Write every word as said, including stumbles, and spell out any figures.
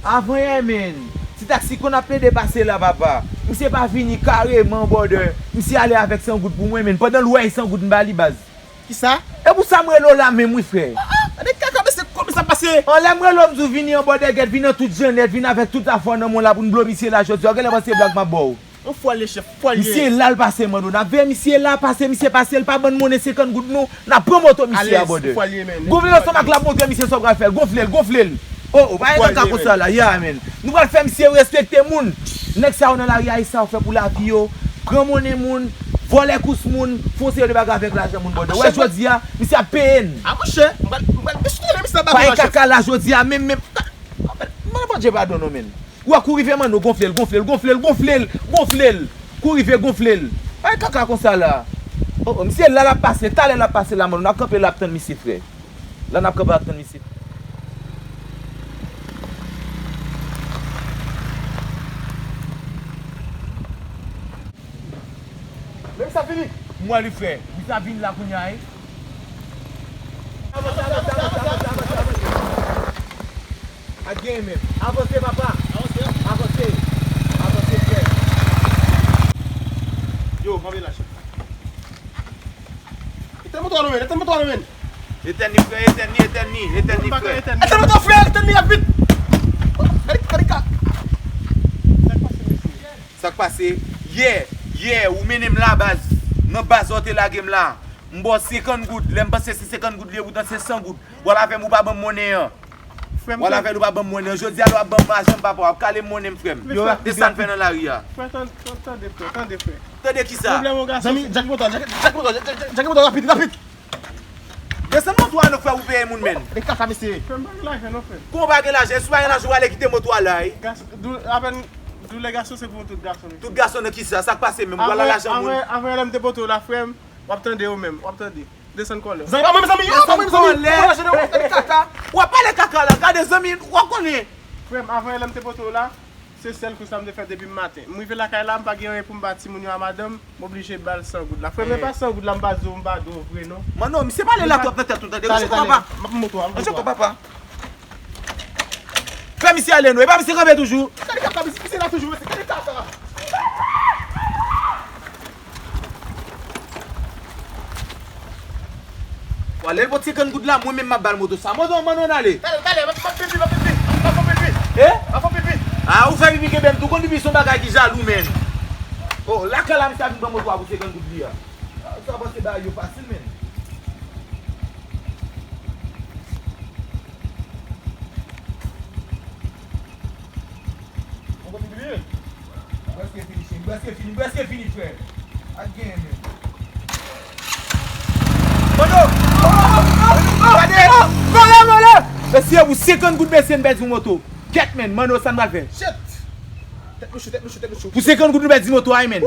Avan yè, menn. Ti taksi konn ap plede pase la, papa. Misye pa vini kareman, brother. Misye ale avèk san goud pou mwen, menn. Pandan l wè e san goud m ba li, baz. Kisa? E pou sa m rele w la menm, wi, frè. Ah, ah, gade kaka, mesye, kòman sa pase? An lè m rele w, m di w vini an, brother, gèt, vin an tout jan nèt, vin avèk tout afè w nan men w la pou n blo misye la jodi a. Ou genlè panse blag m ap ba w. Yon fwa l ye, chèf, fwa l ye. Misye la, l pase, mando. N ap veye misye la, pase, misye pase, l pa ban n monnen senkant goud, non. N ap pran moto misye a, brother. Fwa l ye, menn. Gonfle l ansanm ak la, montre misye sa w pral fè l. Gonfle l, gonfle l. Oh, oh, pa gen kaka konsa la, ya, menn. Nou pral fè misye respekte moun. Nèg sa yo nan lari a, e sa yo fè pou lavi yo. Pran monnen moun, vòlè kous moun, fè yon seri de bagay avèk lajan moun, brother. Wè, jodi a, misye ap peye n. A, monchè, m pral, m pral destounen misye nan bagay la, chèf. Pa gen kaka la jodi a, menm, menm. Mande Bondye padon, non, menn. Ou wè kou rive, mano, gonfle l, gonfle l, gonfle l, gonfle l, gonfle l. Kou rive, gonfle l. Pa gen kaka konsa la. Oh, oh, misye la, l ap pase, talè l ap pase la, mano, n ap kanpe la ap tann misye, frè. La n ap kanpe ap tann misye. Men misye ap vini. M wè li, frè. Misye ap vini la kounye a, wi. Avanse, avanse, avanse, avanse, avanse, avanse. Ak genyen menm. Avanse, papa. Avanse. Avanse. Avanse, frè. Yo, kanpe la, chèf. Etèn moto a non, menn. Etèn moto a non, menn. Etèn li, frè, etèn li, etèn li, etèn li, frè. Etèn moto, frè, etèn li, ap vit. Gade, gade ka. Sa k pase, mesye? Sa k pase? Yè, yè, ou mennen m la, baz. Nan baz ou te lage m la. M ba w senkant goud. Lè m panse se senkant goud li ye, poutan se san goud. W al avè m, ou pa ban m monnen an. Frè m, w al avè l, ou pa ban m monnen an. Jodi a, lè w ap ban m lajan m, papa, w ap kale m monnen m, frè m. E sa n fè nan lari a. Frè, tan-, tan-, tande, frè, tande, frè. Tande kisa? Pwoblèm yon gason. Zanmi, djak moto, djak, djak moto, djak, djak, djak moto rapid, rapid. Desann moto a non, frè, ou peye moun, menn. E kaka, mesye. Frè m pa gen lajan non, frè. Kòman w pa gen lajan? Si w pa gen lajan, w ale kite moto a la, wi. Gas-, dou-, apèn doulè gason se pou tout gason, mesye. Tout gason nan kisa? Sa k pase menm? W al nan lajan moun. Avan, avan, avan lè m te pote w la, frè m, w ap tande yo menm, w ap tande. Desann kòlè. Zanmi pa mwen, zanmi, yo, pa mwen, zanmi. Desann kòlè. Ou pa lajè non, gade kaka. W ap pale kaka la, gade zanmi, w ap konnen. Frè m, avan lè m te pote w la, se sèl kou sa m te fè depi maten. M rive lakay la, m pa gen anyen pou m ba timoun yo a madanm, m oblije ba l san goud la. Frè m, e pa san goud la m ba di w, m ba di w vre non. Mano, misye pale la twòp nan tèt ou, tande. Tande, tande. M ap moto a, m ap moto a. Papa. Fè misye ale non, e pa misye kanpe toujou. Gade kaka, misye la toujou, mesye, gade kaka. Wale l pot senkant goud la, mwen menm m ap ba l moto sa. Moto, mano, n ale. Talè, talè, m ap fè pipi, m ap fè pipi, m ap fè pipi. Eh? M ap fè pipi. Ah, ou fè pipi kenbe m tou, konn pipi se yon bagay ki jalou, menn. Oh, lakay la, misye ap vin pran moto a pou senkant goud li a. Ah, sa panse bagay yo fasil, menn. Ou konn pipi? Prèske fini, cheri. Prèske fini, prèske fini, frè. Ak gen men. Mano! Gade! Vòlè, vòlè! Mesye, pou senkant goud, mesye, n pèdi yon moto. Kèt, menn, Mano, sa n pral fè? Shit! Tèt nou cho, tèt nou cho, tèt nou cho. Pou senkant goud, nou pèdi moto a, menn.